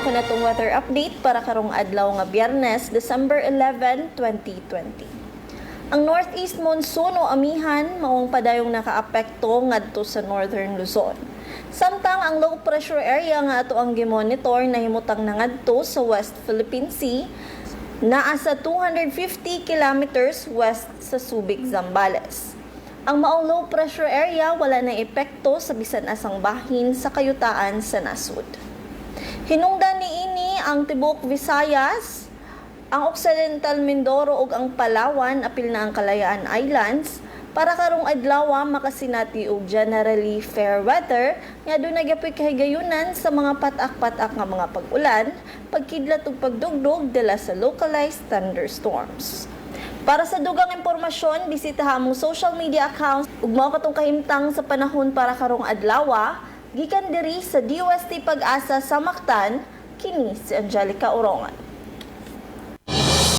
Mao kana tong weather update para karong adlaw nga Biyernes, December 11, 2020. Ang Northeast Monsoon o amihan maong padayong nakaapekto ngadto sa Northern Luzon. Samtang ang low pressure area nga ato ang gimonitor nahimutang nangadto sa West Philippine Sea, naa sa 250 kilometers west sa Subic, Zambales. Ang maong low pressure area wala na epekto sa bisan asang bahin sa kayutaan sa nasud. Hinungdan niini ang tibok Visayas, ang Occidental Mindoro ug ang Palawan, apil na ang Kalayaan Islands, para karong adlaw makasinati og generally fair weather nga adunay gyapoy kahigayunan sa mga patak-patak nga mga pag-ulan, pagkidlat ug pagdugdog dala sa localized thunderstorms. Para sa dugang impormasyon, bisita among social media accounts ug mao katong kahimtang sa panahon para karong adlaw, gikan diri sa DOST PAGASA sa Mactan, kini si Angelica Orongan.